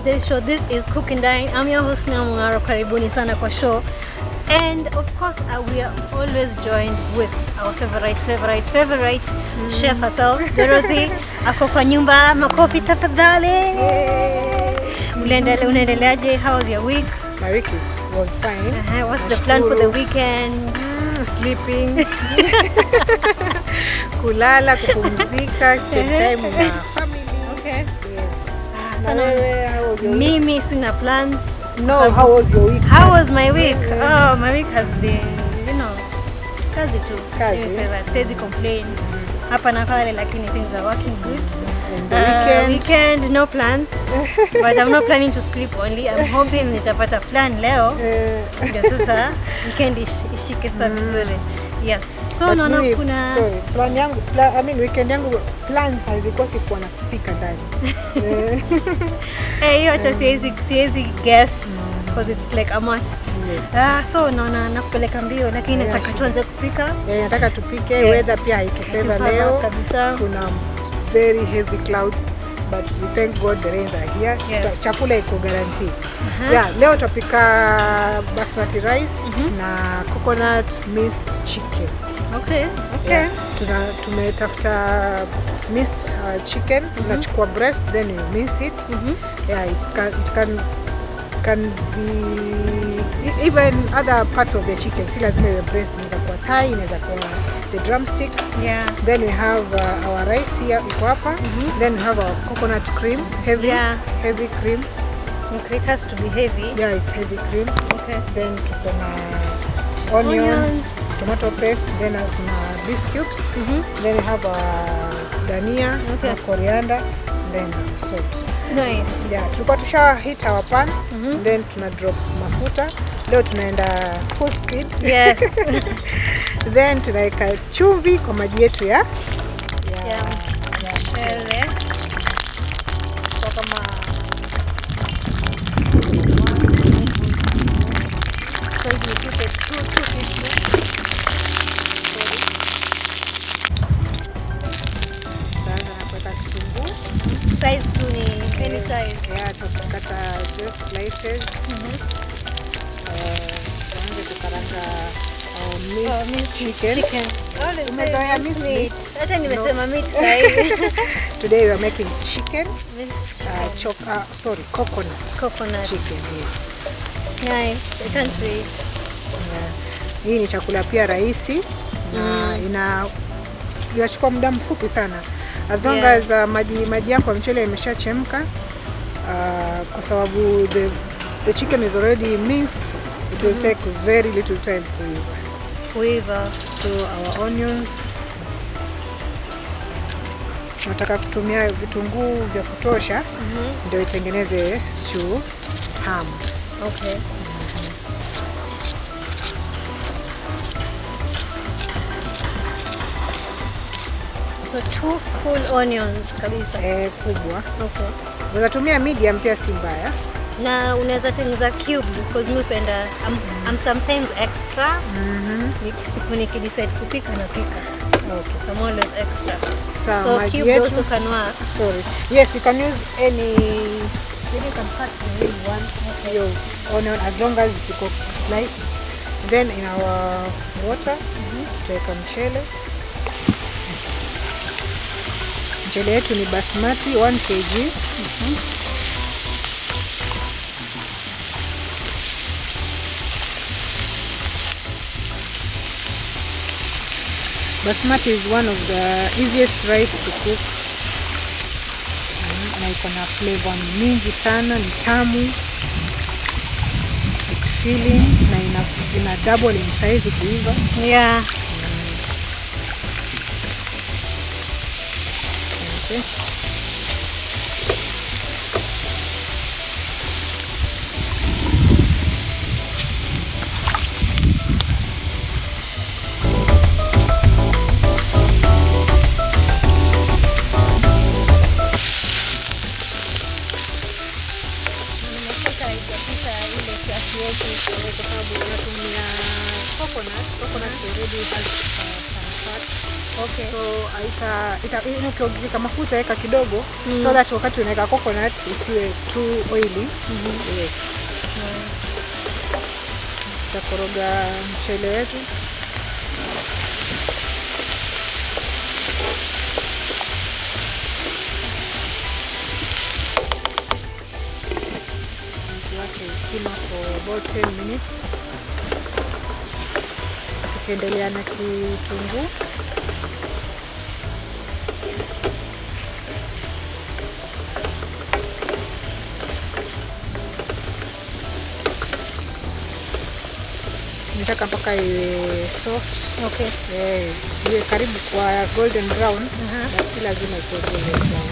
today's show. This is Cook and Dine. I'm your host Naomi Mung'aro. Karibuni sana kwa show. And of course, we are always joined with our favorite, favorite, favorite chef herself, Dorothy. Ako kwa nyumba, makofi tafadhali. Unaendeleaje? How was your week? My week was fine. What's the plan for the weekend? Sleeping. Kulala, kupumzika, spend time na family. Okay. Yes. Ah, Na sana. wewe, how was your week? Mimi sina plans. No, how was your week? How was my week? Oh, my week has been, kazi tu. Kazi. Let me say that. Siwezi complain. Hapa na pale, lakini things are working good. And the weekend? Weekend, no plans. But I'm not planning to sleep only. I'm hoping nitapata plan leo. Ndio sasa weekend ishike sasa vizuri. Yes. So But naona mimi, kuna sorry, plan yangu, I mean weekend yangu plans hazikosi kuwa na kupika ndani. Eh, hiyo hata siwezi guess because it's like a must. Yes. Ah, so naona nakupeleka mbio, lakini Yeah, nataka sure. tuanze kupika. Eh, nataka tupike. Yes. Weather pia haitufavor Haitufavor leo. kabisa. Kuna very heavy clouds, but we thank God the rains are here. Yes. Chakula iko guarantee. Yeah, leo tutapika basmati rice na coconut minced chicken. Okay. Okay. Yeah. Tumetafuta minced chicken. Unachukua breast, then you mince it. Yeah, it can be even other parts of the chicken. Si lazima iwe breast, inaweza kuwa thigh, inaweza kuwa the drumstick. Then we have our rice here, iko hapa. Then we have our coconut cream, heavy, heavy cream. Okay, it has to be heavy. Yeah, it's heavy cream. Okay. Then tuko na onions, Onions. Tomato paste, then kuna beef cubes. Then we have dania, na coriander, then salt. Nice. Yeah, tulikuwa tusha heat our pan, then tuna drop mafuta. Leo tunaenda full speed. Yes. Then tunaweka chumvi kwa maji yetu ya Ya mchele. Kwa kama So you put it two teaspoons. Tutaanza na kuweka kitunguu. Size tu ni any size. Yeah, tutakata just slices. Tuanze kukaranga our Oh, minced minced chicken. chicken. Umezoea minced meat? Hata nimesema meat sahi. Today we are making chicken. Minced chicken. Sorry, coconut. Coconut. Chicken, yes. Nice. I can't wait. Yeah. Hii ni chakula pia rahisi na inachukua muda mfupi sana. As long as maji yako ya mchele imeshachemka, kwa sababu the chicken is already minced, it will take very little time kuiva. Kuiva. So our onions, tunataka kutumia vitunguu vya kutosha ndio itengeneze stew tamu. Okay. So two full onions kabisa. Eh, kubwa. Okay. Unaweza tumia medium pia, si mbaya. Na unaweza tengeneza cube because mi hupenda, I'm sometimes extra. Siku nikidecide kupika, napika. Okay. I'm always extra. Sawa, So maji cube yetu. also can work. Sorry. Yes, you can use any, you can cut the way you want your onion as long as iko sliced. Then in our water, tutaweka mchele. Mchele yetu ni basmati 1 kg. Basmati is one of the easiest rice to cook. Na iko na flavor mingi sana, ni tamu. It's filling na ina double in size ikiiva. Asante. Mafuta haijapita ile kiasi yetu. Kwa sababu tunatumia coconut, coconut already has some fat. Okay. So ukiweka mafuta weka kidogo so that wakati unaweka coconut isiwe too oily. Yes. Tutakoroga mchele wetu. Tuache simmer for about 10 minutes. Tukiendelea na kitunguu. Nataka mpaka iwe soft. Okay. Iwe karibu kwa golden brown, but si lazima ikuwe golden brown.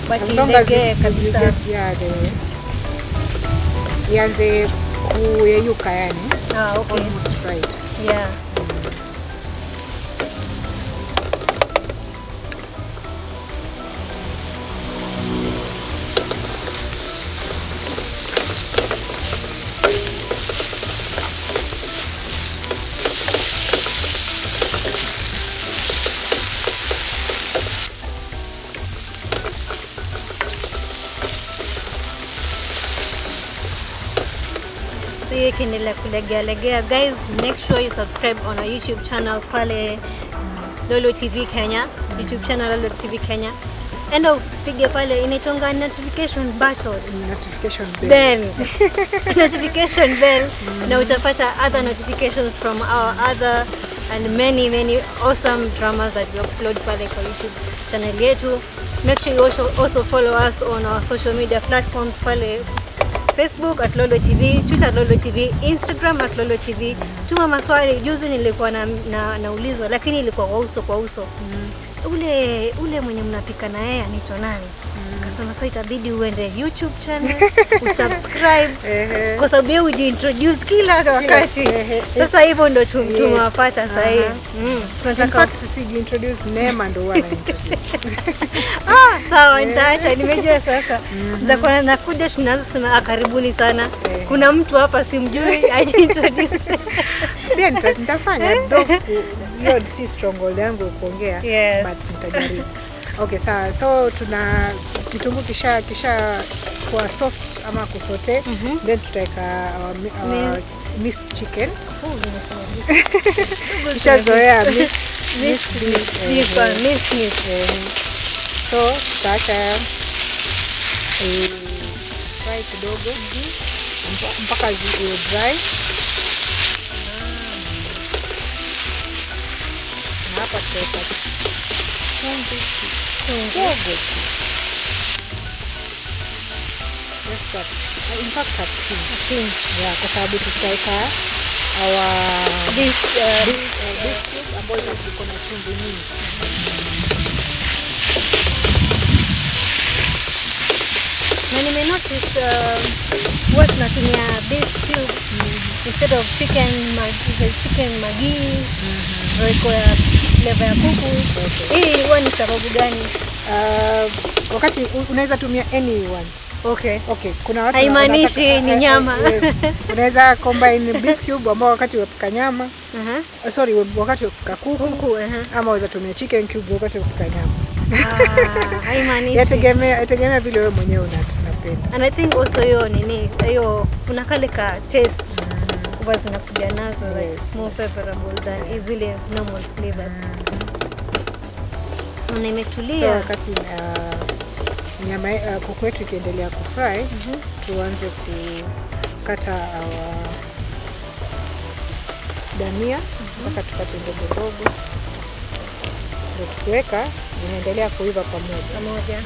But As long as ilegee you kabisa. get, yeah, ianze kuyeyuka yani. Ah, okay. Almost fried. Yeah. So ikiendelea kulegea legea, guys, make sure you subscribe on our YouTube channel pale Lolo TV Kenya, YouTube channel Lolo TV Kenya. Enda upige pale inaitwanga notification button. Notification bell. Bell. Notification bell. Na utapata other notifications from our other and many many awesome dramas that we upload pale kwa YouTube channel yetu. Make sure you also follow us on our social media platforms pale Facebook at Lolo TV, Twitter at Lolo TV, Instagram at Lolo TV. Tuma maswali. Juzi nilikuwa naulizwa lakini ilikuwa kwa uso kwa uso. Ule mwenye mnapika na yeye anaitwa nani? Kasema sasa itabidi uende YouTube channel, usubscribe kwa sababu yeye hujiintroduce kila wakati. Sasa hivyo ndo tumewapata sasa hivi. In fact, sijiintroduce, Neema ndo huwa anaintroduce. Ah, sawa, nitaacha, nimejua sasa. Nitakuwa nakuja tunaanza kusema karibuni sana. Kuna mtu hapa simjui, ajiintroduce. Pia nitafanya though hiyo si stronghold yangu kuongea, but nitajaribu. Okay, sawa. So tuna kitunguu kisha kuwa soft ama kusaute, then tutaweka our minced chicken. Kishazoea minced beef. Minced meat. So tutaacha fry kidogo mpaka iwe dry. Na hapa tutaweka chumvi kidogo tu. Just in fact a pinch. Yeah, kwa sababu tutaweka our this cube ambayo iko na chumvi nyingi. Na nime notice huwa tunatumia beef cube instead of chicken magi, royco ya flavor ya kuku. Hii huwa ni sababu gani? Wakati unaweza tumia any one. Okay. Okay, kuna watu haimaanishi ni nyama. Yes. Unaweza combine beef cube ambao wakati unapika nyama. Sorry, wakati unapika kuku. Ama unaweza tumia chicken cube wakati unapika nyama. Haimaanishi. Yategemea vile wewe mwenyewe unapenda. And I think also hiyo nini, hiyo kuna kale ka taste huwa zinakuja nazo, like more favorable than zile normal flavor. Na imetulia. So wakati nyama kuku yetu ikiendelea kufry, tuanze kukata our dania mpaka tukate ndogo ndogo. Ndio tukiweka inaendelea kuiva pamoja.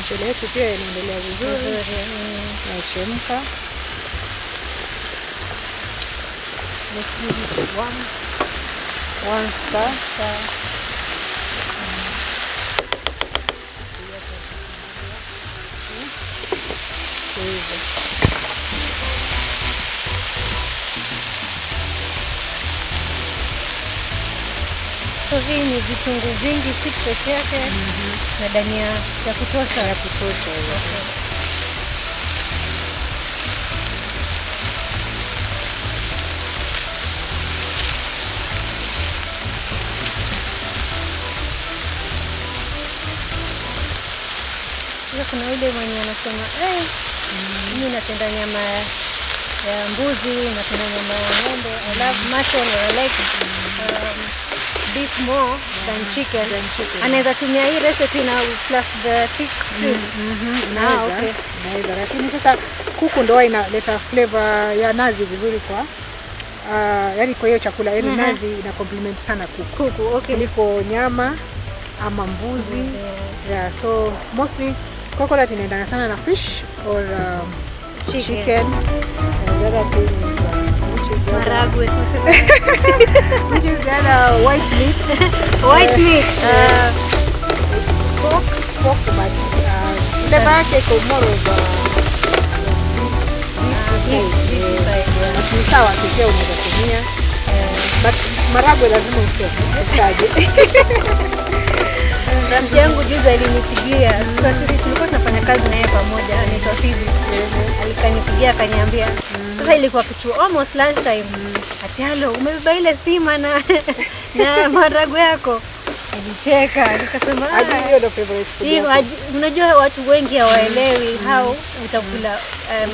Mchele wetu pia inaendelea vizuri. Nachemka. Let's give it one star. So hii ni vitunguu vingi, si peke yake, na dania ya kutosha. Ya kutosha hiyo. Okay. Sasa kuna yule mwenye anasema mimi napenda nyama ya mbuzi, napenda nyama ya ng'ombe. I love mutton or I like beef more than chicken. Than chicken. Anaweza tumia hii recipe na plus the thick cream. Inaweza, okay. inaweza. Lakini sasa kuku ndo inaleta flavor ya nazi vizuri kwa yani kwa hiyo chakula, yani nazi ina complement sana kuku. Kuku, okay. Kuliko nyama ama mbuzi. Yeah, so mostly coconut inaendana sana na fish or Chicken. chicken. And the other thing is which is the other, Maragwe. which is the other white meat. White meat. Pork, but flavor yake iko more of beef side. Beef Yeah. side, yeah. But ni sawa tu pia unaweza tumia. But maragwe lazima usitaje. Rafiki yangu juzi alinipigia. Sasa sisi tulikuwa tunafanya kazi na yeye pamoja, anaitwa Phoebe. Alikanipigia akaniambia. Sasa ilikuwa kitu almost lunch time. Ati halo, umebeba ile sima na maragwe yako? Nilicheka, nikasema Hadi hiyo ndio favorite food hiyo yako. unajua watu wengi hawaelewi how utakula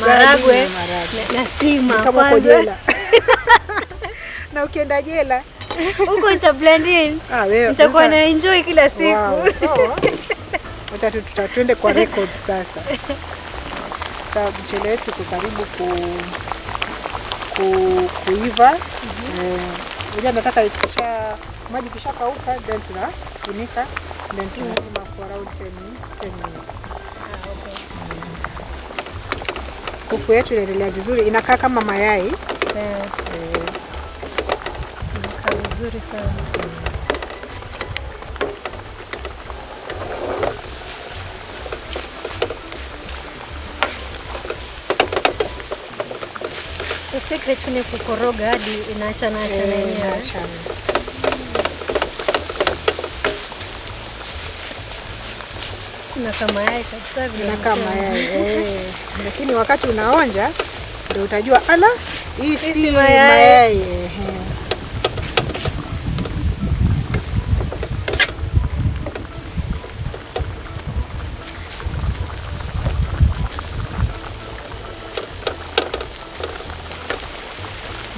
maragwe na maragwe. na sima Kama uko kwanza. jela. Na ukienda jela Huko nita blend in. Wewe Nitakuwa sasa- na enjoy kila siku. Wow, sawa. Wacha tuende kwa records sasa. Sasa mchele wetu uko karibu kuiva. Unajua nataka ikisha maji kisha kauka then tunafunika then tunazima for around 10 minutes. Okay. Kuku yetu inaendelea vizuri, inakaa kama mayai. Inakaa vizuri sana. So secret ni kukoroga hadi inaachana achana yenyewe. Inaachana. Inakaa mayai kabisa vile Inakaa umesema. mayai. Lakini wakati unaonja ndio utajua ala, hii si si mayai. mayai.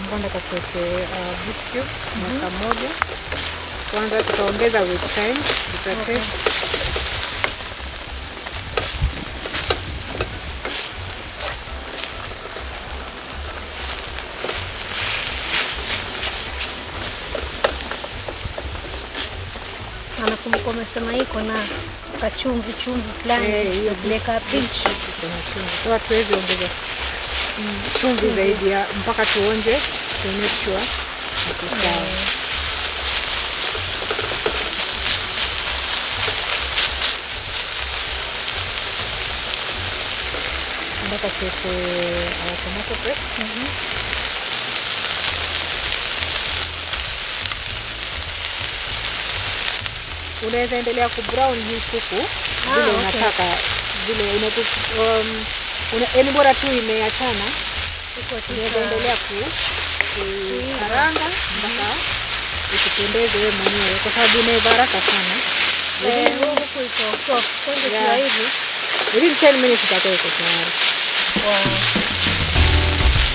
Mbona katuweke beef cube mwaka moja. Kwanza tutaongeza with time, tuta taste. Na nakumbuka umesema iko na kachumvi chumvi fulani. Hiyo like a pinch. Iko na chumvi. So hatuwezi ongeza chumvi zaidi ya mpaka tuonje to make sure iko sawa. Mpaka tuweke our tomato paste. Unaweza endelea ku brown hii kuku vile unataka, vile yaani bora tu imeachana. Iko tu Unaweza sawa. endelea kukaranga mpaka ikupendeze wewe mwenyewe, kwa sababu imeiva haraka sana. Huku iko soft. Kwanza ikiwa hivi. Within 10 minutes itakuwa iko tayari.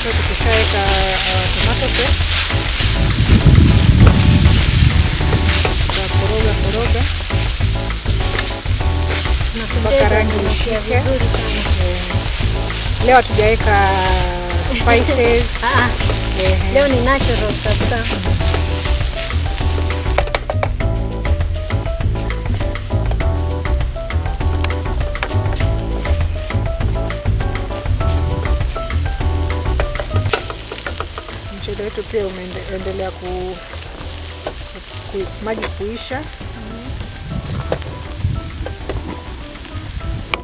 So tukishaweka tomato paste, tutakoroga koroga mpaka rangi Inanukia ishike. vizuri sana. Leo hatujaweka spices. Leo ni natural kabisa. Mchele wetu pia umeendelea maji kuisha. At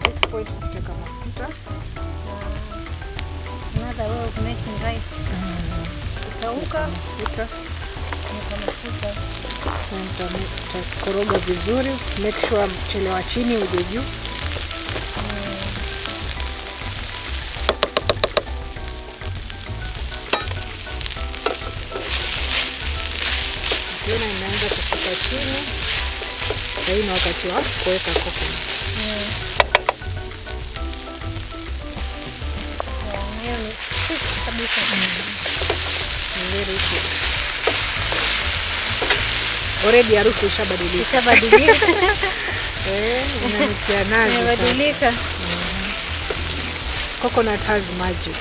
this point tutaweka mafuta. Another way of making rice. Ikauka, Mafuta. weka mafuta. Utakoroga vizuri, make sure mchele wa chini uje juu. Ukiona inaanza kufika chini, sasa ni wakati wa kuweka coconut. Hiyo ni thick kabisa. Very thick. Already harufu ishabadilika. Ishabadilika. Inanukia nazi sasa. Imebadilika. Coconut has magic.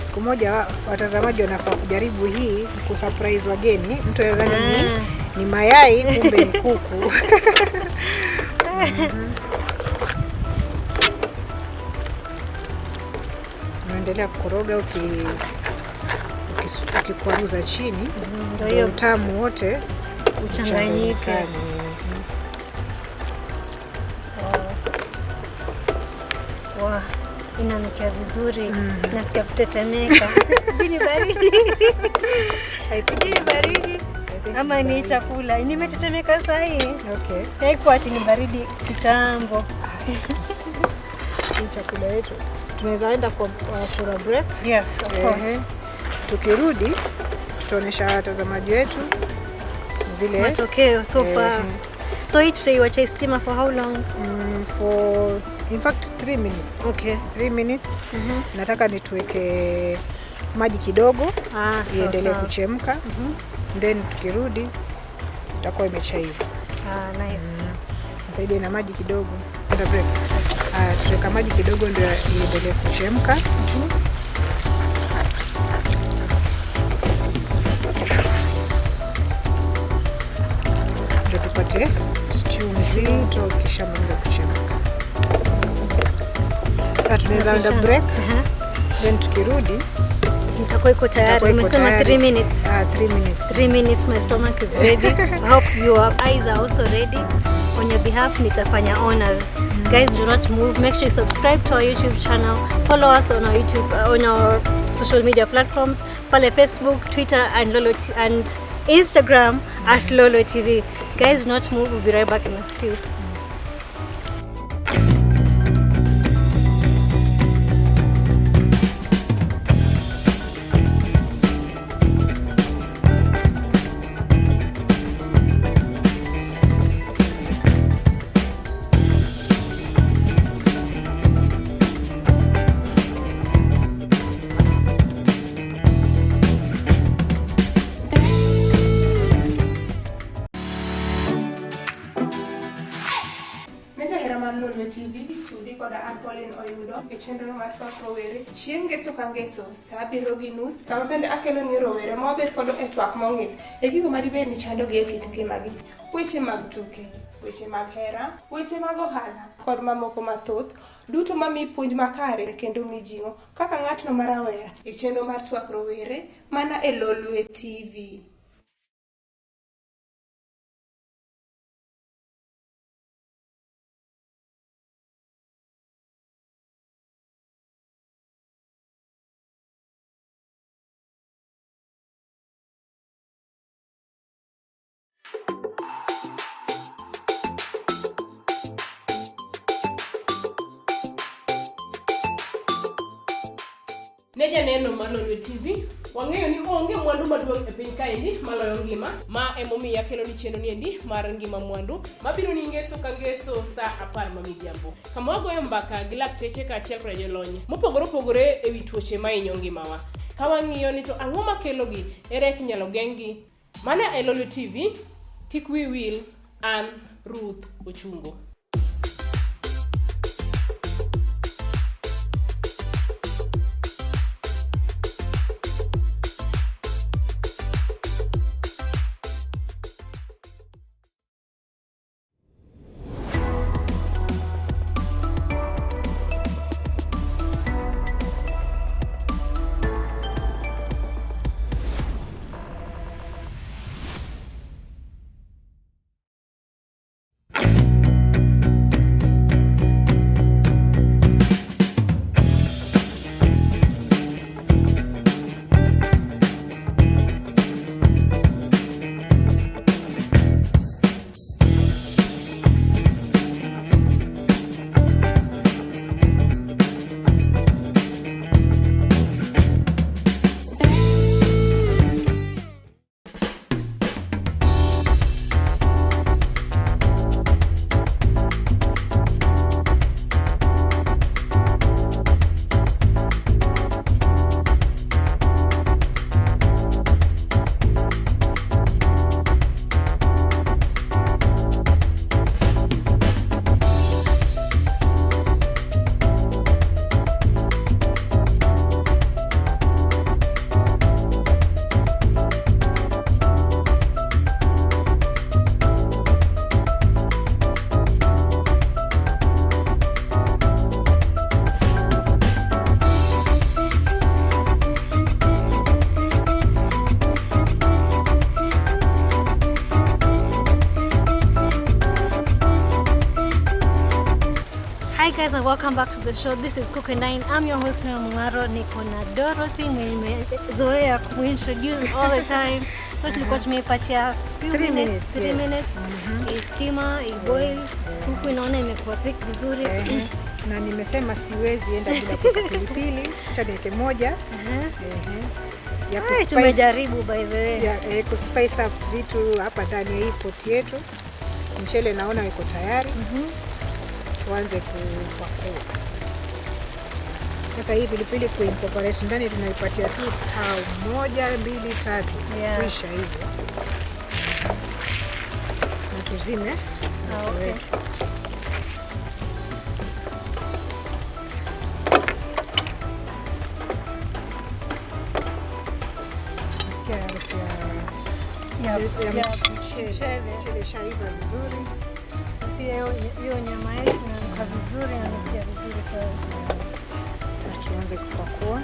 Siku moja watazamaji wanafaa kujaribu hii kusurprise wageni. Mtu anadhani ni mayai, kumbe ni kuku. Unaendelea kukoroga ukikwaruza chini, ndio utamu wote uchanganyike. Wow. Inanukia vizuri. Nasikia kutetemeka. Sijui ni baridi. I think ni baridi. Ama ni chakula. Nimetetemeka saa hii. Okay. Haikuwa ati ni baridi kitambo. Hii chakula yetu tunaweza enda kwa for a break. Yes, of course. Tukirudi tutaonesha watazamaji wetu vile matokeo so far. So hii tutaiwacha steamer for how long? For in fact 3 minutes. Okay. 3 minutes. Nataka nituweke maji kidogo iendelee kuchemka. Then tukirudi itakuwa imeshaiva. Nice. Nisaidie na maji kidogo. Enda break. Tuweka maji kidogo ndio iendelee kuchemka. Ndio tupate stew mzito kisha maliza kuchemka. Sasa tunaweza enda break. Then tukirudi itakuwa iko tayari. Umesema 3 minutes. 3 minutes. 3 minutes, my stomach is ready. I hope your eyes are also ready. On your behalf nitafanya honors. Guys, do not move. Make sure you subscribe to our YouTube channel. Follow us on our YouTube, on our social media platforms, pale Facebook, Twitter and Lolwe and Instagram at Lolwe TV. Guys, do not move. We'll be right back in a few. Oyudo e chenro mar twak rowere chieng' ngeso ka ngeso saa 7:30 kama bende akelo ni rowere ma wabet kodo e twak mong'ith e gigo madibed ni chandogi e kit ngimagi, weche mag tuke, weche mag hera, weche mag ohala kod mamoko mathoth duto mamiyi puonj makare kendo mijing'o kaka ng'atno ma rawera e chenro mar twak rowere mana e Lolwe TV. Ne janeno mar Lolwe TV, wang'eyo ni onge mwandu maduong' e piny kaendi maloyo ngima, ma emomiyo akelo ni chenro niendi mar ngima mwandu mabiro ni ngeso ka ngeso saa 10 ma midhiambo, kama wagoyo mbaka gi lakteche kaachiel kod jolony mopogore opogore ewi tuoche mahinyo ngimawa, ka wang'iyo ni to ang'o makelogi, ere kaka inyalo geng'gi. Mana e Lolwe TV, kik wiyi wil, an Ruth Ochungo. guys, and welcome back to the show. This is Cook and Dine. I'm your host Noah Mungaro. Niko na Dorothy mwenye nimezoea kuintroduce all the time. So tulikuwa tumeipatia few Three minutes, minutes, 3 yes. minutes. Istima, iboil. Supu inaona imekuwa thick vizuri. Ehe. Na nimesema siwezi enda bila kuweka pilipili, acha niweke moja. Ehe. Ehe. Ya Ai, kuspice- tumejaribu by the way. ya, kuspice up vitu hapa ndani ya hii poti yetu. Mchele naona iko tayari. Tuanze kupakua. Sasa hii pilipili kuincorporate ndani tunaipatia tu star moja, mbili, tatu. Yeah. Kuisha hivyo. Na tuzime Ah, moto okay. wetu. Nasikia harufu ya Ya- ya ya mchele. mchele. Mchele shaiva vizuri. Pia hiyo nyama yetu inanuka vizuri, inanukia vizuri sana. Tuanze kupakua.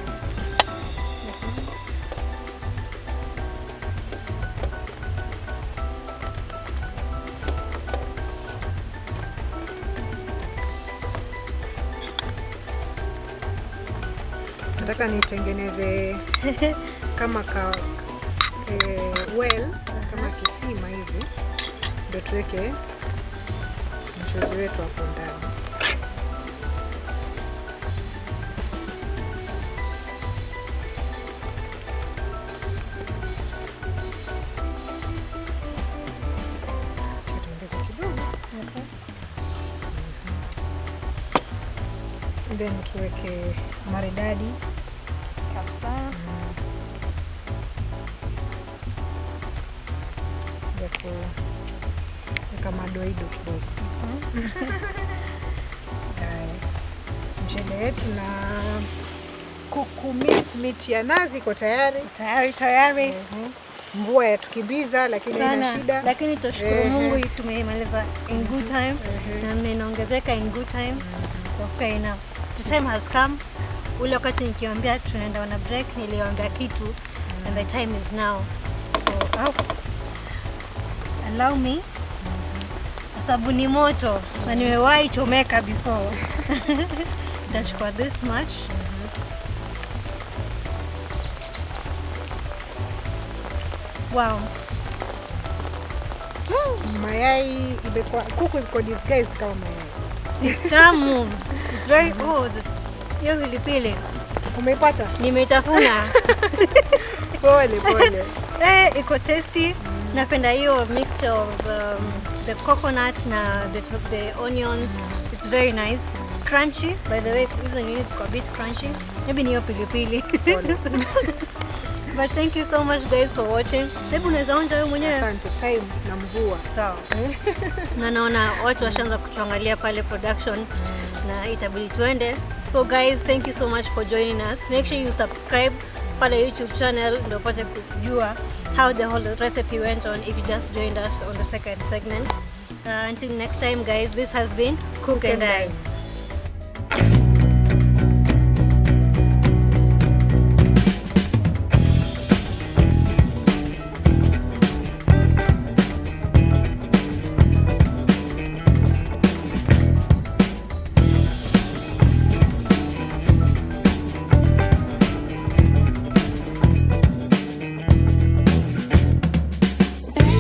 Nataka nitengeneze kama ka, well kama kisima hivi, ndio tuweke mchuzi wetu hapo ndani. Acha tuongeze kidogo. Okay. Then tuweke maridadi. Kabisa. Ya kuweka madoido kidogo. Haya. Mchele wetu na kuku mixed meat ya nazi iko tayari. Tayari tayari. Mvua yatukimbiza lakini haina Sana. shida. Lakini tushukuru Ehe. Mungu tumeimaliza in good time na inaongezeka in good time. So fair enough. The time has come. Ule wakati nikiwaambia tunaenda on a break, niliwaambia kitu and the time is now. So allow me kwa sababu ni moto na nimewahi chomeka before. Nitachukua this much. Wow. Mayai imekuwa kuku iko disguised kama mayai. Ni tamu. It's very good. Hiyo pilipili Umeipata? nimeitafuna. Pole pole. Iko tasty. Napenda hiyo mixture of the coconut na the onions. It's very nice. Crunchy. By the way, hizo nini ziko a bit crunchy. Maybe ni hiyo pilipili. Pole. But thank you so much guys for watching. Hebu unaweza onja wewe mwenyewe. Asante. Time na mvua. Sawa. Na naona watu washaanza kutuangalia pale production na itabidi tuende. So guys, thank you so much for joining us. Make sure you subscribe pale YouTube channel ndio upate kujua how the whole recipe went on if you just joined us on the second segment. Until next time guys, this has been Cook and Dine.